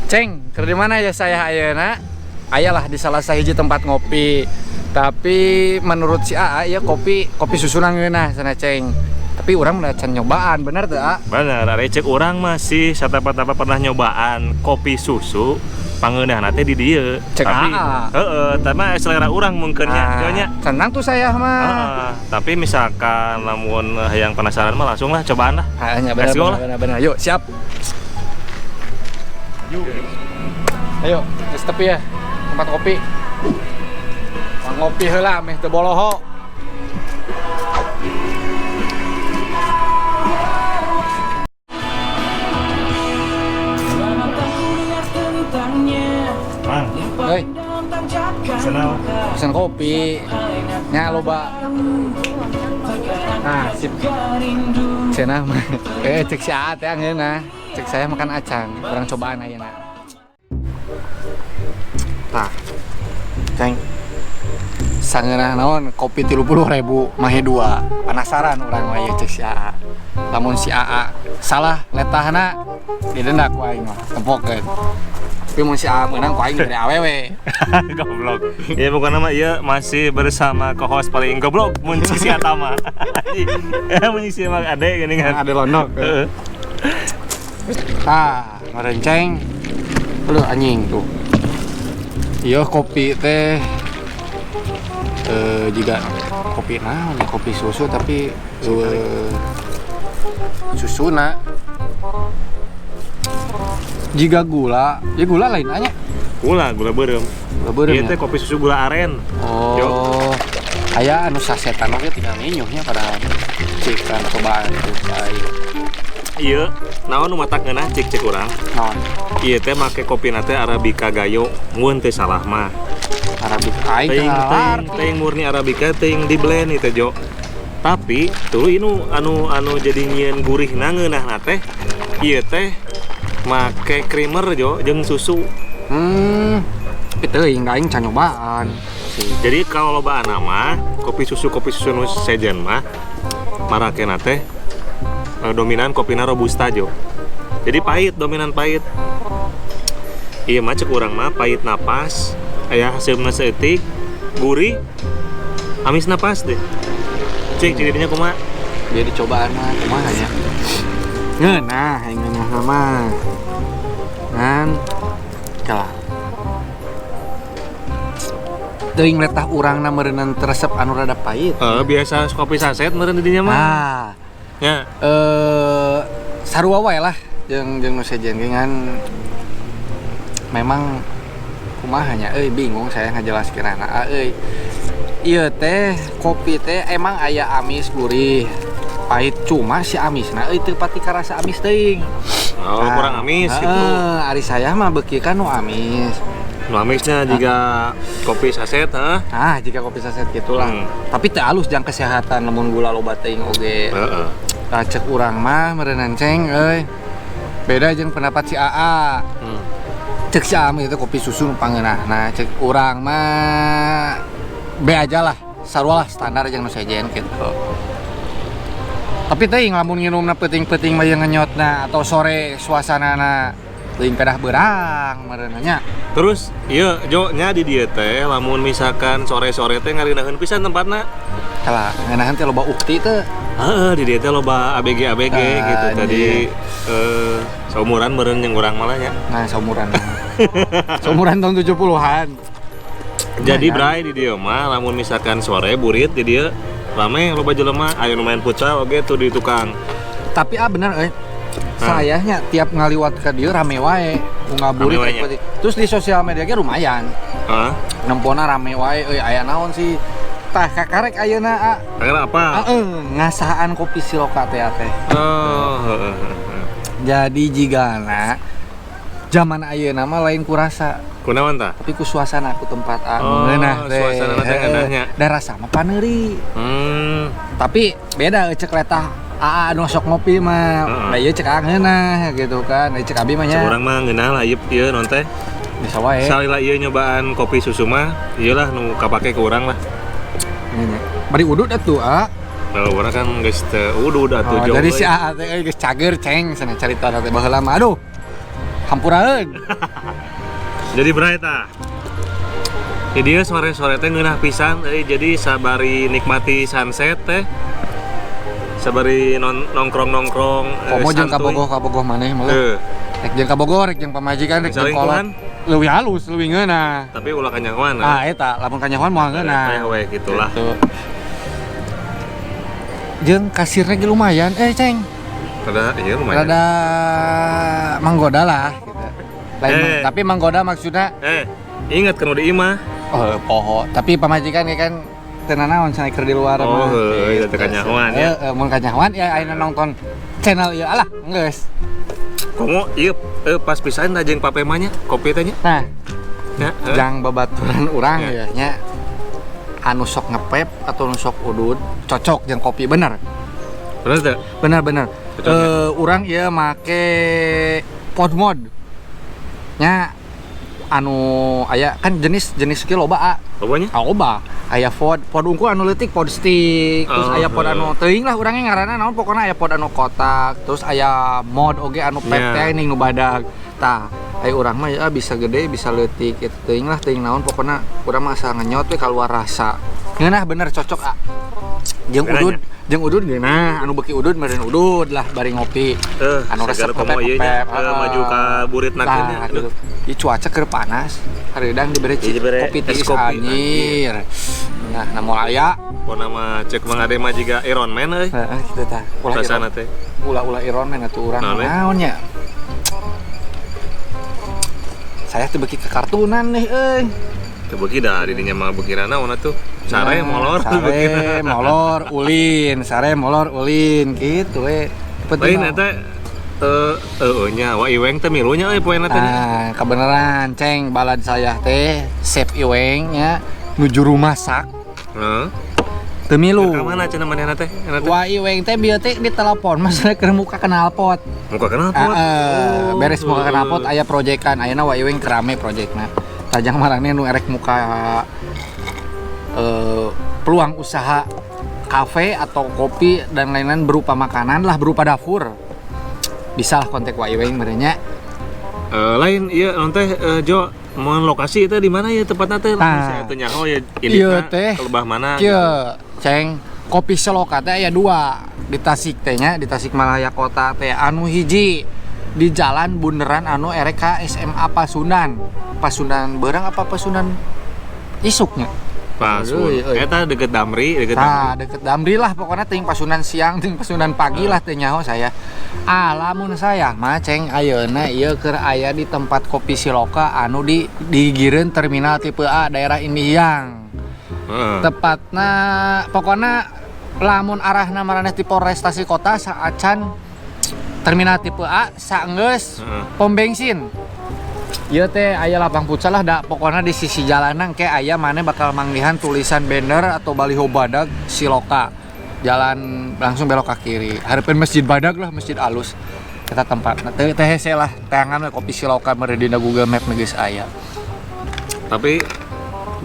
Ceng, keur di mana ya saya ayeuna? Ayalah di salah sahiji tempat ngopi. Tapi menurut si AA ya kopi kopi susu ngeunah sana, Ceng. Tapi urang udah can nyobaan, bener tuh, A? Bener, ari cek urang masih satapa-tapa pernah nyobaan kopi susu pangeunahna teh di dieu. Cek tapi AA. Heeh, tapi selera urang mungkin nya, Ah, nya. senang tuh saya mah. Heeh, tapi misalkan lamun yang penasaran mah langsung lah cobaan lah. Hanya benar Let's go benar, lah. Benar benar. Yuk, siap. Yuk. Ayo, geus tepi ya. Tempat kopi. Mau ngopi heula meh teu boloho. Mang, Hei, senang. Pesan kopi. Nya loba. Nah, sip. Cenah mah. Cek si AA teh ngeunah. Cek saya makan acan, kurang cobaan ayeuna. Tah. Ceng. Sangeunah naon kopi 30.000 mahe dua. Penasaran urang mah ieu cek si AA. Lamun si AA salah letahna didenda ku aing mah, tempokeun. Tapi mun si AA meunang ku aing dibere awewe. Goblok. Ya pokoknya mah iya masih bersama co-host paling goblok mun si Atama. Ya mun si mah ade gini kan. Ada londok. Heeh. Tah, merenceng. Aduh anjing tuh. Iya kopi teh juga kopi naon ya, kopi susu tapi susuna jika gula ya gula lain anya. Gula, gula beureum. Gula beureum Ieu ya? Teh kopi susu gula aren. Oh, aya anu sasetan oge tinggal nginyuhnya padahal cik kan cobaan tuh baik. Ieu naon nu matak ngeunah cik cek urang. Naon? Ieu teh make kopina teh Arabica Gayo, mun teu salah mah. Arabica aing Teuing teu teuing ngarti. Teuing murni Arabica teuing di blend ieu teh, Jo. Tapi tuluy nu anu anu jadi nyieun gurihna ngeunahna teh ieu teh make creamer, Jo, jeung susu. Tapi teuing da aing can nyobaan sih. Jadi kalau lobaan mah kopi susu nu sejen mah marakena teh dominan kopina robusta, Jo. Jadi pahit, dominan pahit. Iya mah cek urang mah pahit napas, aya hasilna saeutik, gurih, amis napas deh. Cek jadinya kumaha? Jadi cobaan mah kumaha ya? Ngeunah, aing ngeunah mah. Ngan kalah. Teuing letah urangna meureunnan resep anu rada pahit. Biasa kopi saset meureun di dinya mah. Ah, Ya. Sarua wae lah jeung jeung nu sejen ge ngan memang kumaha nya euy, bingung saya ngajelaskeunana euy. Ieu teh kopi teh emang aya amis, gurih, pahit, cuma si amisna euy teu pati karasa amis teuing. Oh, Ah, kurang amis gitu. Heeh, ari saya mah beuki kan nu amis. Nu amisnya jika kopi saset, hah? Ah, jika kopi saset gitulah. Tapi teu alus jang kesehatan lamun gula loba teuing oge. Heeh. Tah cek urang mah meureunnan, Ceng euy. Beda jeung pendapat si AA. Cek si AA mah itu kopi susu nu pangeunah. Nah, cek urang mah be aja lah, sarua lah standar jeung nu sejen gitu. Tapi teuing lamun nginumna peuting-peuting mah jeung ngenyotna atau sore suasanana teuing kedah beurang meureunna nya. Terus, iya, Jo, nya di dieu teh lamun misalkan sore-sore teh ngarinaheun pisan tempatna. Kalah, ngeunaheun teh loba ukti teh. Heeh, di dieu teh loba ABG ABG Ah, gitu tadi iya. Saumuran meureun jeung urang malah nya. Nah, saumuran. Saumuran tahun 70-an. Jadi Lumayan. bray di dieu mah lamun misalkan sore burit di dieu rame loba jelema aya nu main futsal oge tuh di tukang. Tapi ah bener euy. Sayanya tiap ngaliwat ke dieu rame wae, ngaburit Rame wae nya. teh. Terus di sosial media ge lumayan. Hah? Nempona rame wae euy, aya naon sih? Tah kakarek ayeuna ah. Karena apa? Heeh, ngasaan kopi siloka teh teh. Oh, heeh, heeh. Jadi jigana zaman ayeuna mah lain ku rasa, Kunaon tah? tapi ku suasana, ku tempat ah Oh, ngeunah teh. suasana teh Heeh. ngeunahnya. Da rasa mah paneuri. Tapi beda cek letah AA anu sok ngopi mah. Heeh. Da ieu cek AA ngeunah gitu kan. Da cek abi mah nya. Urang mah ngeunah lah ieu ieu non teh. Bisa wae. Salila ieu nyobaan kopi susu mah, ieu lah nu kapake ku urang lah. Nya, nya. Bari udud atuh, A. Kalau urang kan geus teu udud atuh Oh, jauh jadi euy. si AA teh euy geus cager, Ceng, cenah carita teh baheula mah. Aduh. Hampuraeun. Jadi bray tah. Jadi dia sore-sore teh ngeunah pisan euy, jadi sabari nikmati sunset teh. Sabari nongkrong-nongkrong Komo jeung santuy. kabogoh-kabogoh maneh mah. Rek jeung kabogoh, rek jeung pamajikan, rek jeung kolot. Selingkuhan? Leuwih halus, leuwih ngeunah. Tapi ulah kanyahoan. Ah, eta lamun kanyahoan moal ngeunah. Teh we gitulah. Gitu. Jeung kasirnya ge lumayan, ceng. Rada iya lumayan. Rada manggoda lah gitu. Lain tapi manggoda maksudnya Ingat kan udah imah. Oh, poho. Tapi pamajikan ge kan teu nanaon cenah keur di luar Oh, mah. heuh, Gitu. teu kanyahoan ya. Heeh, mun kanyahoan ya ayeuna nonton channel ieu alah geus. Komo ieu pas pisan da jeung papema nya, kopi teh nya. Nah, Ya, jang babaturan urang Ya. ya nya anu sok ngepep atau anu sok udud cocok jeung kopi bener. Bener teu? Bener bener. Cocok ya? Urang ieu make pod mod. Nya anu aya kan jenis-jenis ge loba a. Lobanya? Ah, loba. Aya pod pod unggul anu leutik pod stick, terus Oh, aya pod anu teuing lah urangnya ngaranna naon pokona aya pod anu kotak, terus aya mod oge anu pep Yeah. teh ning nu badag. Tah, aya urang mah ya bisa gede bisa leutik gitu teuing lah teuing naon pokona urang mah asal ngenyot we kaluar rasa. Ngeunah bener cocok a. Jeung udud, jeung udud ngeunah, anu beuki udud meureun udud lah bari ngopi. Anu resep Segar komo ieu nya, ngepep-ngepep. Maju ka burit Tah, nakeun nya. gitu. Ieu cuaca keur panas, hareudang dibere Iya, dibere kopi es tiis kopi, anjir. Nah, na moal aya. Pokona mah cek Mang Ade mah jiga Iron Man euy. Heeh, kitu tah. Ulah Rasana Iron. teh. Ulah-ulah Iron Man atuh urang. Naon, we? Naon nya? Saya teh beuki ke kartunan nih euy. Teu beuki da di dinya mah beukina naon atuh. Sare Nah, molor sare molor ulin, sare molor ulin gitu we. Penting Lain eta nya wa Iweng teh milunya euy poena teh. Nah, kebenaran ceng balad saya teh Sep Iweng nya nuju rumah sak. Heeh. Teu milu. Ka mana cenah manehna teh? Eta teh. Wa Iweng teh bieu teh ditelepon masalah keur muka knalpot. Muka knalpot. Heeh, Oh, beres muka knalpot aya proyekan, ayeuna Wa Iweng kerame proyekna. Tajang marane nu erek muka peluang usaha kafe atau kopi dan lain-lain berupa makanan lah, berupa dapur. Bisa lah kontak Wa Iweng merenya. Lain ieu non teh Jo, mun lokasi itu di mana ya tempatna teh? Tah. Saya teh nyaho ya ini Ieu teh. ke lebah mana Kieu, gitu. ceng, kopi Seloka teh aya dua di Tasik teh nya, di Tasikmalaya kota teh anu hiji di jalan bundaran anu erek ka SMA Pasundan. Pasundan Berang apa Pasundan isuknya? Pasun. Aduh, iya. Eta deket Damri, deket Tah, Damri. deket Damri lah pokoknya ting Pasundan siang, ting Pasundan pagi lah teh nyaho saya. Ah, lamun saya mah ceng ayeuna ieu keur aya di tempat kopi Siloka anu di gigireun terminal tipe A daerah Indihiyang. Heeh. Tepatna pokoknya lamun arahna maraneh ti Polres Tasik Kota saacan terminal tipe A saenggeus Heeh. pom bensin. Ieu teh aya lapang futsal lah da pokoknya di sisi jalanan ke aya maneh bakal manggihan tulisan banner atau baliho badag Siloka. Jalan langsung belok ke kiri. Hareupeun Masjid Badag lah, masjid alus. Eta tempat. Nah, teh teh hese lah teangan we kopi Siloka mere dina Google Map geus aya. Tapi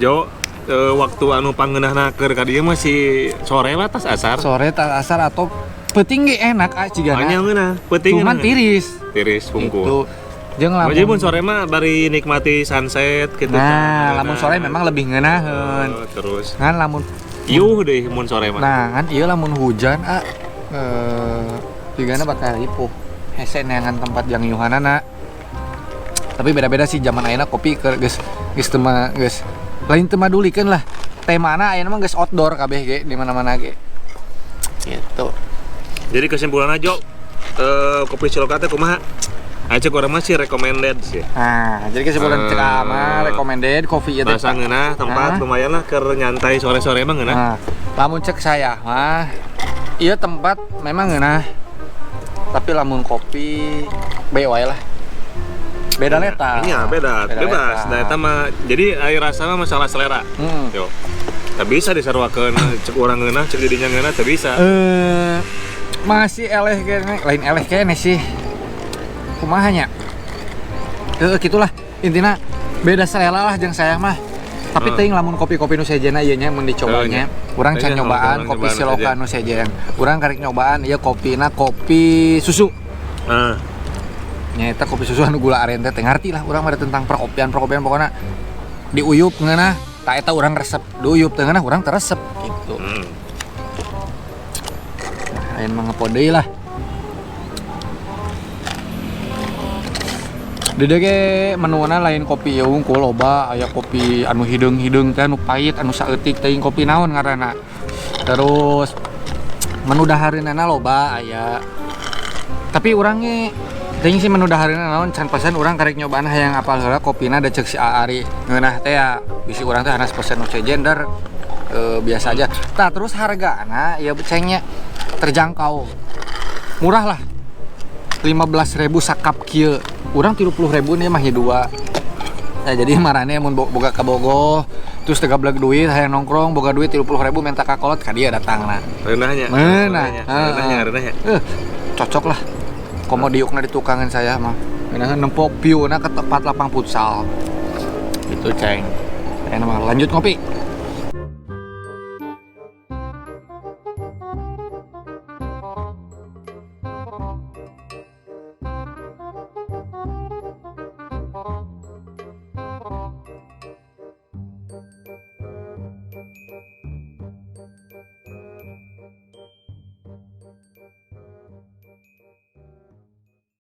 Jo waktu anu pangeunahna keur ka dieu masih sore lah tas asar. Sore tas asar atau peuting ge enak ah cigana. Anya ngeunah, peuting Cuman ngeunah. tiris. Tiris Gitu. hungkul. Jeung Jadi lamun mun sore mah bari nikmati sunset gitu. Nah, lamun sore memang lebih ngeunaheun. Terus Ngan lamun iuh deh mun sore mah. nah kan ieu lamun hujan ah jigana bakal ripuh. Hese neangan tempat yang yuhanana. Tapi beda-beda sih zaman ayeuna kopi ke geus geus teu ma geus lain teu madulikeun lah. Temana ayeuna mah geus outdoor kabeh ge di mana-mana ge. Gitu. Jadi kesimpulannya Jo, kopi Siloka teh kumaha? Acek orang mah sih recommended sih. Nah, jadi kesimpulan cek mah recommended kopi ieu teh. Rasa ngeunah tempat Nah. lumayan lah keur nyantai sore-sore mah ngeunah. Nah, lamun cek saya mah ieu tempat memang ngeunah. Tapi lamun kopi be wae lah. Beda leta. Iya, beda. Bebas. leta. Nah, eta mah jadi air rasa mah masalah selera. Yo. Tak bisa disaruakeun cek urang ngeunah, cek didinya ngeunah teu bisa. Masih eleh kene, lain eleh kene sih. Kumaha nya? Gitulah intina beda selera lah jeung saya mah. Tapi teuing lamun kopi-kopi nu sejenna ieu nya mun dicobanya. Urang can Teuing nyobaan urang kopi nyobaan Siloka nu nu sejen. Urang karek nyobaan ieu kopina kopi susu. Heeh. Nyaeta kopi susu anu gula aren teh teu ngarti lah urang mah tentang perkopian-perkopian pokona diuyup ngeunah ta eta urang resep, diuyup teu ngeunah urang teu resep gitu. Nah, ayeuna mah ngepod deui lah. Di dieu ge menuna lain kopi ieu wungkul loba aya kopi anu hideung-hideung teh anu pahit anu saeutik teuing kopi naon ngaranna. Terus menu dahareunana loba aya. Tapi urang ge teuing sih menu dahareunana naon can pesan urang karek nyobaan hayang apal heula kopina da ceuk si Aari ngeunah teh ya bisi urang teh hanas pesen nu gender biasa aja. Tah terus hargana ya cengnya terjangkau. Murah lah. 15.000 sakap kieu. Urang 30.000 nih mah dua. Nah, jadi marane mun boga kabogoh terus teu gableg duit hayang nongkrong boga duit 30.000 minta ka kolot ka dia datangna. Reunahnya. Meunah. Reunahnya, reunahnya. Cocok lah. Komo diukna di tukangan saya mah. Ngeunah nempok view-na ke tempat lapang futsal. Gitu, Ceng. Enak mah lanjut ngopi.